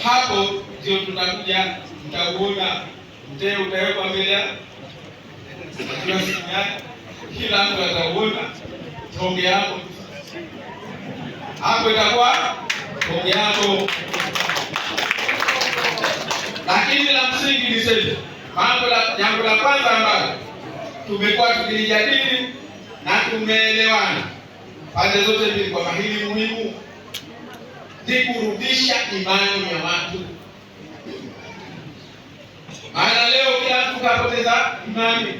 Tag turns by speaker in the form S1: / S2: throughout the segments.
S1: Hapo ndio tutakuja, mtauona mtee utawekwa mbele ya kila mtu atauona tonge yako hapo, itakuwa tonge yako. Lakini la msingi niseme mambo la jambo la kwanza ambalo tumekuwa tukilijadili na tumeelewana pande zote mbili kwamba hili muhimu ni kurudisha imani ya watu. Maana leo kila mtu kapoteza imani,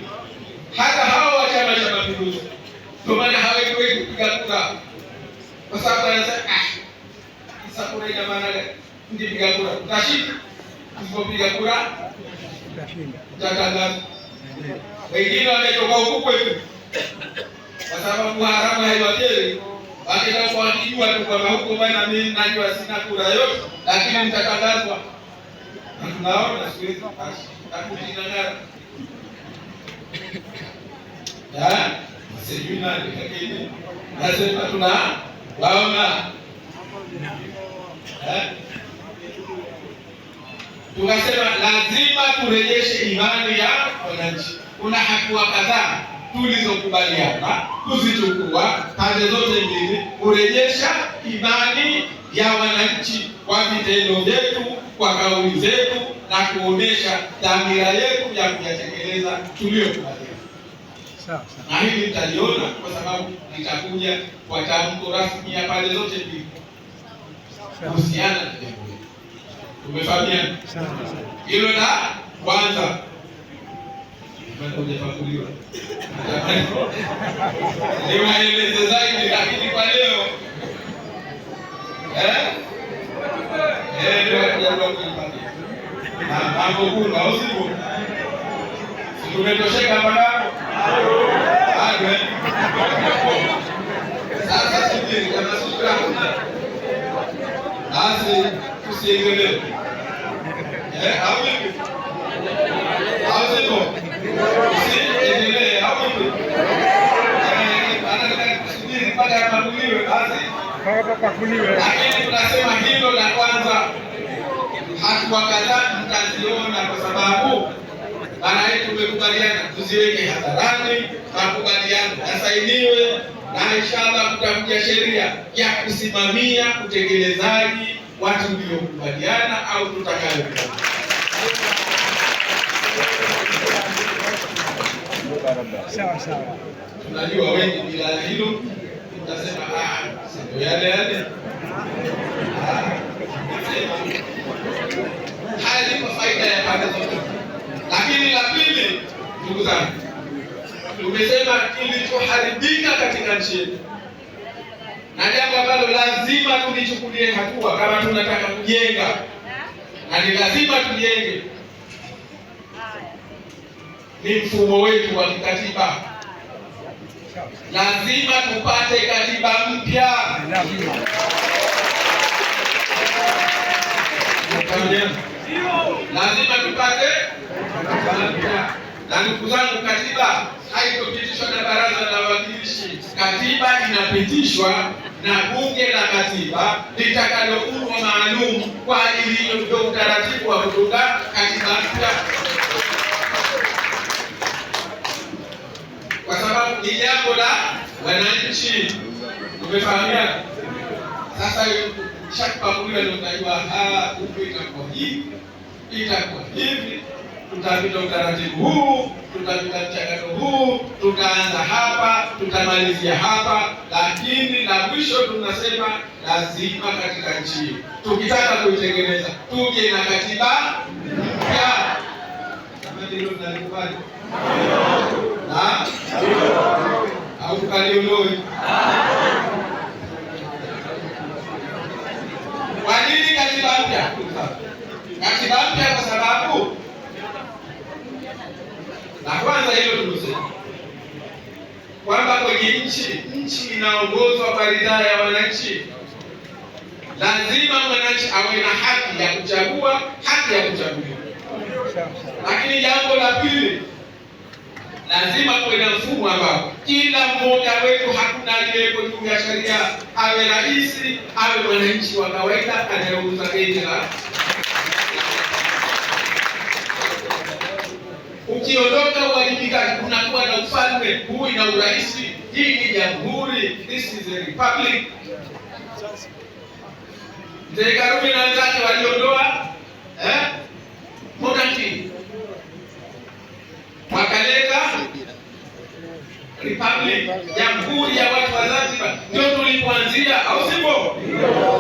S1: hata hao wa Chama cha Mapinduzi. Ndio maana hawezi kupiga kura, kwa sababu anasema ah, sasa kura ina maana gani? Nikipiga kura utashinda, usipopiga kura utatangaza. Wengine wametoka huku kwetu kwa sababu haramu haiwateri, wakitaka wakijua tu kwamba huko bwana, mimi najua sina kura yote, lakini nitatangazwa. Na tunaona siku hizi akutinang'ara sijui nani, lakini nasema tuna waona. Tukasema lazima turejeshe imani ya wananchi. Kuna hatua kadhaa tulizokubaliana kuzichukua pande zote mbili kurejesha imani ya wananchi kwa vitendo vyetu, kwa kauli zetu na kuonesha dhamira yetu ya kuyatekeleza tuliyokubaliana. Na hili mtaliona kwa sababu litakuja kwa tamko rasmi ya pande zote mbili kuhusiana na jambo hili. Tumefahamiana hilo la kwanza. Hujapakuliwa niwaeleze zaidi, lakini kwa leo mambo kuna au sivyo? Si tumetosheka mpaka hapo? Sasa subiri, kama subira hakuna basi tusiendelee. Au vipi? Au sivyo? Tusiendelee au vipi? Anataka kusubiri mpaka apakuliwe basi. Lakini tunasema hilo la kwanza, hatua kadhaa mtaziona, kwa sababu maana yetu tumekubaliana tuziweke hadharani, makubaliano yasainiwe, na inshallah kutakuja sheria ya kusimamia utekelezaji wa tuliokubaliana au tutakayokubaliana.
S2: Sawa sawa.
S1: Tunajua wengi bila ya hilo mtasema ah, si yale yale. Haya ni kwa faida ya pande zote. Lakini la pili, ndugu zangu, tumesema kilichoharibika katika nchi yetu na jambo ambalo lazima tulichukulie hatua kama tunataka kujenga, na ni lazima tujenge, ni mfumo wetu wa kikatiba. Lazima tupate katiba mpya. Lazima tupate katiba mpya. Na ndugu zangu, katiba haitopitishwa na baraza la wawakilishi. Katiba inapitishwa na bunge la katiba litakaloundwa maalum kwa ajili hiyo, ndio utaratibu wa kutunga katiba mpya, kwa sababu ni jambo la wananchi. Tumefahamiana? Sasa shakupakuliwa ndio utajua, huku itakuwa hivi, itakuwa hivi, tutapita utaratibu huu, tutapita mchakato huu, tutaanza hapa, tutamalizia hapa. Lakini la mwisho tunasema lazima katika nchi hii tukitaka kuitengeneza tuje na katiba mpya. Jamani, hilo mnalikubali? Na au tukaliondoe? Kwa nini katiba mpya? Katiba mpya kwa sababu la kwanza hilo tumesema kwamba kwenye nchi inaongozwa kwa ridhaa ya wananchi. Lazima mwananchi awe na haki ya kuchagua, haki ya kuchaguliwa. Lakini jambo la pili, lazima kuwe na mfumo ambao kila mmoja wetu, hakuna aliyeko juu ya sheria, awe rais, awe mwananchi wa kawaida anayeuza genge la. Ukiondoka uwajibikaji, kunakuwa na ufalme, huu ina urais, hii ni jamhuri, this is a republic. Mzee Karume na wenzake waliondoa monarchy, wakaleta republic, jamhuri ya watu wa Zanzibar. Ndio tulipoanzia, au sivyo?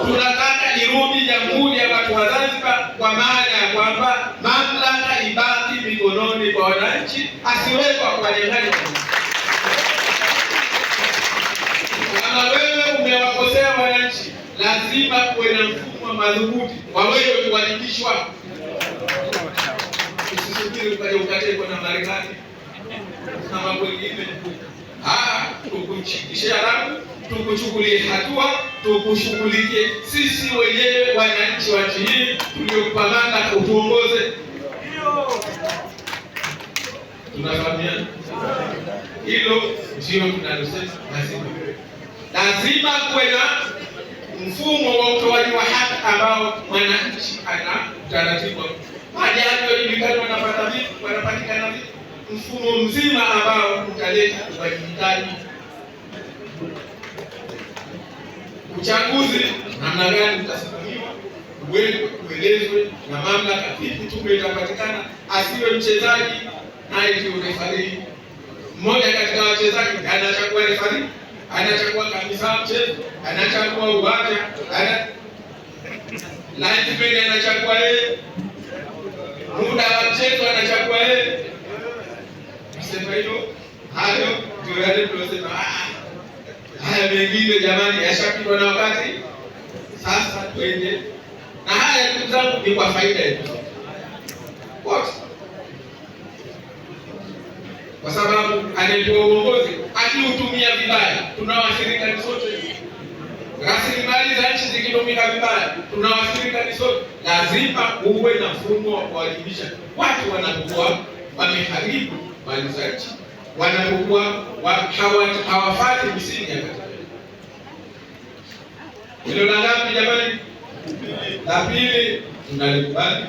S1: Tunataka irudi jamhuri ya watu wa Zanzibar, kwa maana ya kwamba mamlaka ibaki mikononi kwa wananchi, asiwekwa kwa wanyang'anya. Kama wewe umewakosea wananchi, lazima kuwe na mfumo madhubuti wa wewe kuwajibishwa. Usisubiri ukaje ukatekwa na Marekani na mambo mengine. Tukushikishe haramu, tukuchukulie hatua, tukushughulikie sisi wenyewe wananchi wa nchi hii tuliokupa mamlaka utuongoze. Tunafahamiana hilo, ndio tunalosema lazima lazima kuwe na mfumo wa utoaji wa haki ambao mwananchi ana utaratibu, majaji wajulikani wanapata vipi, wanapatikana vipi, mfumo mzima ambao utaleta uwajibikaji. Uchaguzi namna gani utasimamiwa, uelezwe na mamlaka vipi tume itapatikana, asiwe mchezaji naye ndio refarii. Mmoja katika wachezaji anachagua refarii, anachagua kabisa mchezo, anachagua uwanja, ana linesman anachagua yeye, muda wa mchezo anachagua yeye. Sema hilo, hayo ndio yale tunasema, haya mengine jamani yashapitwa na wakati. Sasa twende na haya, ndugu zangu, ni kwa faida yetu wote, kwa sababu anayepewa uongozi akiutumia vibaya, tunawaathirika ni sote. Rasilimali za nchi zikitumika vibaya, tunawaathirika ni sote. Lazima uwe na mfumo wa kuwajibisha watu wanapokuwa wameharibu mali za nchi, wanapokuwa hawafuati misingi ya katiba. Hilo la ngapi jamani? La pili tunalikubali.